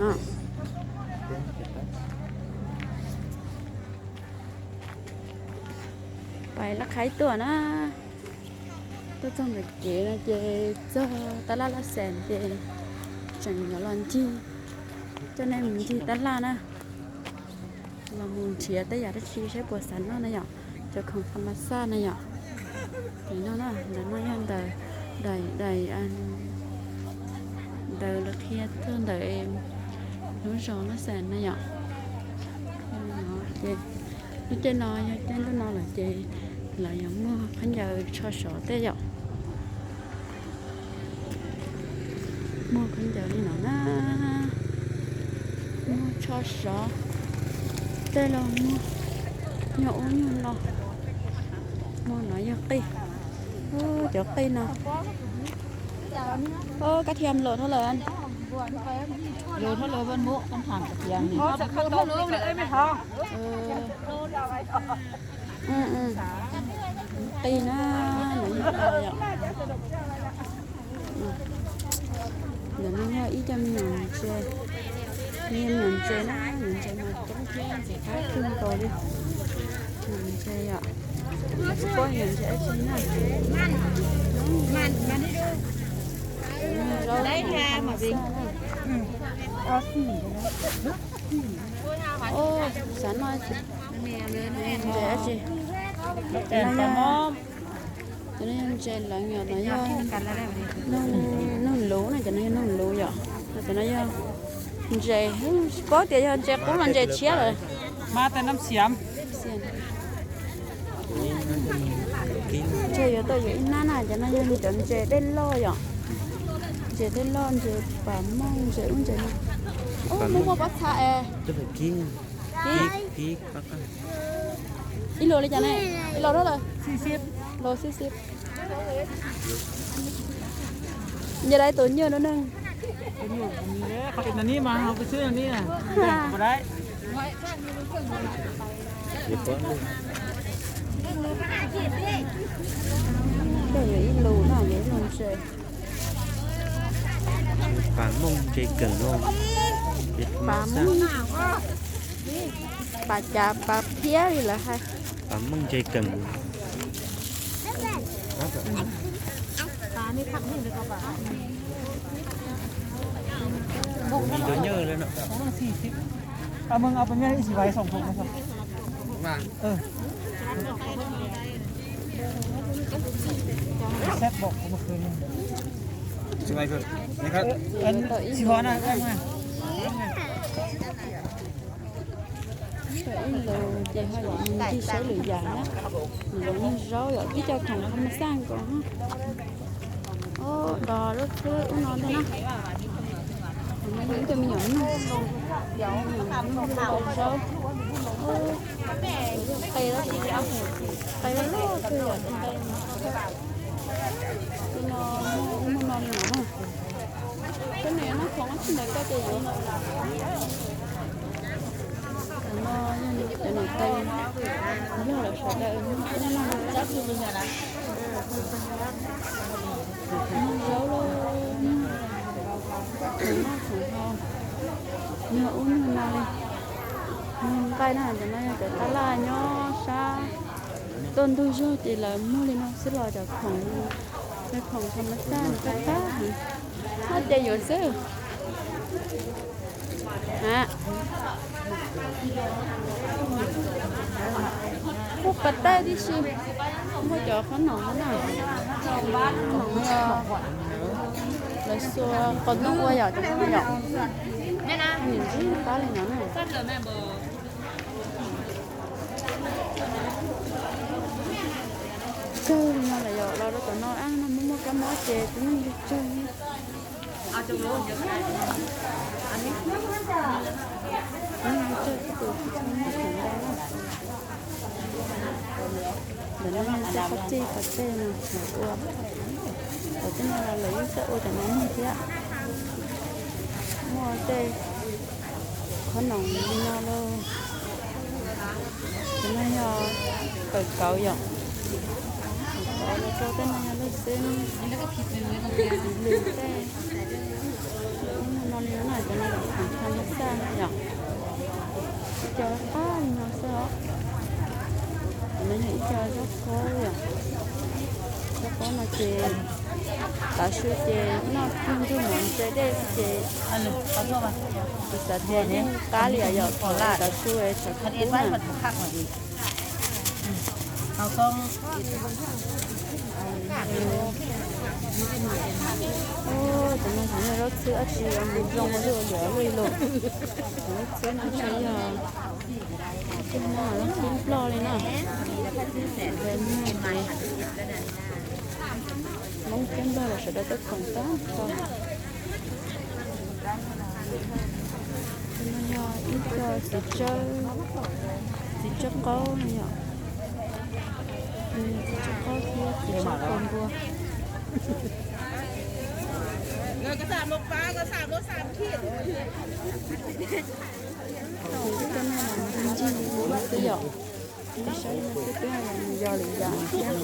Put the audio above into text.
Pais Laj Khaib tuaj na, tuaj txog ntawm kev no ces txog tab laj Laj Xees ces tseem yuav los ncig, coj nej mus ncig tab laj na, los mus nrhiav tej yam dab tsi saib puas xav noj na yom, cov khoom tha ma xaj na yom. Nim no na, ntawm no yog ntawm daim, daim, ntawm lawv qhia tuaj ntawm lub zos Laj Xees na yom. Ces lub caij no yog caij ntuj no lawm ces lawv yuav muag khaub ncaws tsho sov tej yom. Muag khaub ncaws li no na, muag tsho sov tej los muag, nyuag ub nyuag no, muag no yog qij, cov qij no. Kab thiam los dhau lawm, los dhau lawm, qij na, ntawm no yog ib co me nyuam ntses, me nyuam ntses na, nyuam ntses mas coob thiab ntxim qab kawg nkaus li. Nyuam ntses yom, tsis paub nyuam ntses dab tsi na. Zaub, xav noj ntses dab tsi? Cov no yog ntses lawv nyom no yog noog luv na, cov no yog noog luv yom. Cov no yog ntses, tsis paub tias yog ntses qub los ntses tshiab lawm. Ntses yuav tau yuav ib hnab na, cov no yog cov ntses dej loj yom. Ntses dej loj, ntses pam mooj, ntses ub ntses no. Muaj muaj pob txha es. Ib lus li cas ne? Ib los rau lawm. Los xib xib. Nce dai tus nyuag no neeg. Tej yog ib lus no, yog ib lus ntses. Pam mooj ntses keem no. Pam mooj, pam cav pam phiab li lawv hais. Pam mooj ntses keem. Cov nyuj lawm no. Ib lus ces ho yuav mus ncig saib lwm yam na. Nws los muag zaub yom, tib co khoom tha ma xaj nkaus. Dos lub thwb ub no ntag na. Ib co me nyuam noog, me nyuam noog zaub. Qe lawm, qe loj loj kawg yom, qe no. Ub, muaj no li no na. Koj niam noj khoom tsis ntawd koj ces yuav. Cov no yog cov niam tais yog lawv sawv daws noj. Zaub los, khoom noj khoom haus, yog ub yog no li. Nqaij na, cov no yog cov tab laj nyob sab tuaj ntug zog ces lawv muag li no xwb los cov khoom, cov khoom tha ma xaj no tab tab heev. Noj ces yuav xwb. Kuj pas taij tib si, muaj cov qhob noom na, qhob noom no lawv xuas qos ntoo ua yom, cov no yom. Nim ntsib pab li no na. Kawg li no lawm yom, los rau tom no ab no muaj muaj kab mob ces tus neeg tsawg tsawg. Tus neeg tsawg tsawg tus tsis tshua muaj khoom ntau na. Ntawm no yog tej qhov txij qhov tej no lawv ua, tom tej no los lawv yeej txawj ua cov no thiab. Muaj tej qhob noom li no lauj. Cov no yog kawm kauv yom. Kawm kauv los rau tej no yog lawj xeb, lwm tej. No li no na, cov no yog khoom tha Cov qab li no xwb os. No yog ib co zaub qaub yom. Zaub qaub no ces tav su ces noj ntuj mov ntse dej ces tsis xav tias yeej qab li yom, yom, tav su tshav kub na. Cov no yog zaub txhwb dab tsi mus zoo ua luaj li lawm. Zaub txhwb no ntshe yog Hmoob thiab Nplog li na. Hmoob thiab Nplog los sawv daws tuaj koom tag nrho. Tus no yog ib co txiv tsawb, txiv tsawb qaub no yom. Txiv tsawb qaub thiab txiv tsawb kaus npua. Tus no ntxim ntxim xwb yom. Saib no xwb twb yog li yam thiab.